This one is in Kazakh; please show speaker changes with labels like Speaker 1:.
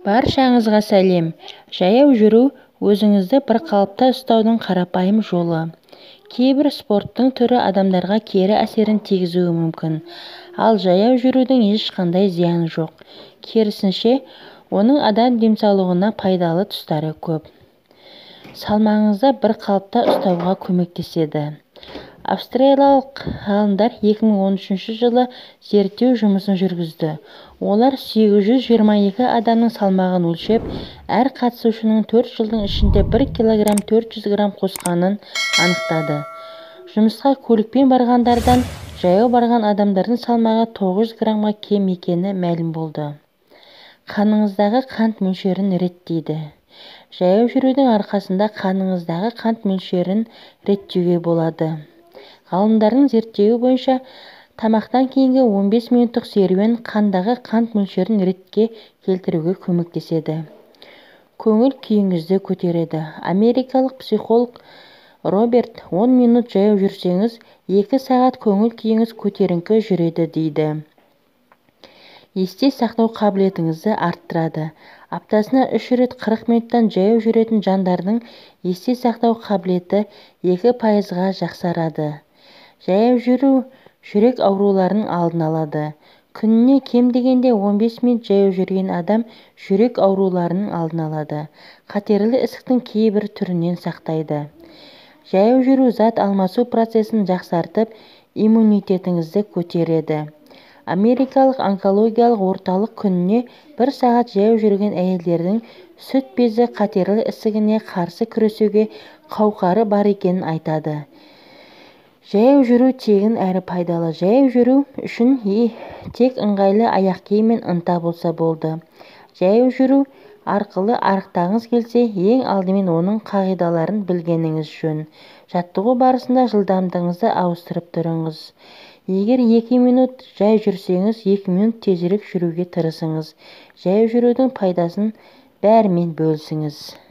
Speaker 1: Баршаңызға сәлем! Жаяу жүру өзіңізді бірқалыпта ұстаудың қарапайым жолы. Кейбір спорттың түрі адамдарға кері әсерін тигізуі мүмкін. Ал жаяу жүрудің ешқандай зияны жоқ. Керісінше, оның адам денсаулығына пайдалы тұстары көп. Салмағыңызды бірқалыпта ұстауға көмектеседі. Австралиялық ғалымдар 2013 жылы зерттеу жұмысын жүргізді. Олар 822 адамның салмағын өлшеп, әр қатысушының 4 жылдың ішінде 1 килограмм 400 грамм қосқанын анықтады. Жұмысқа көлікпен барғандардан жаяу барған адамдардың салмағы 900 граммға кем екені мәлім болды. Қаныңыздағы қант мөлшерін реттейді. Жаяу жүрудің арқасында қаныңыздағы қант мөлшерін реттеуге болады. Ғалымдардың зерттеуі бойынша, тамақтан кейінгі 15 минуттық серуен қандағы қант мөлшерін ретке келтіруге көмектеседі. Көңіл күйіңізді көтереді. Америкалық психолог Роберт 10 минут жаяу жүрсеңіз, 2 сағат көңіл күйіңіз көтеріңкі жүреді дейді. Есте сақтау қабілетіңізді арттырады. Аптасына 3 рет 40 минуттан жаяу жүретін жандардың есте сақтау қабілеті 2%-ға жақсарады. Жаяу жүру жүрек ауруларының алдын алады. Күніне кем дегенде 15 минут жаяу жүрген адам жүрек ауруларының алдын алады. Қатерлі ісіктің кейбір түрінен сақтайды. Жаяу жүру зат алмасу процесін жақсартып, иммунитетіңізді көтереді. Америкалық онкологиялық орталық күніне 1 сағат жаяу жүрген әйелдердің сүт безі қатерлі ісігіне қарсы күресуге қауқары бар екенін айтады. Жаяу жүру тегін әрі пайдалы. Жаяу жүру үшін тек ыңғайлы аяқ киім мен ынта болса болды. Жаяу жүру арқылы арықтағыңыз келсе, ең алдымен оның қағидаларын білгеніңіз жөн. Жаттығу барысында жылдамдығыңызды ауыстырып тұрыңыз. Егер 2 минут жай жүрсеңіз, 2 минут тезірек жүруге тырысыңыз. Жаяу жүрудің пайдасын бәрімен бөлісіңіз.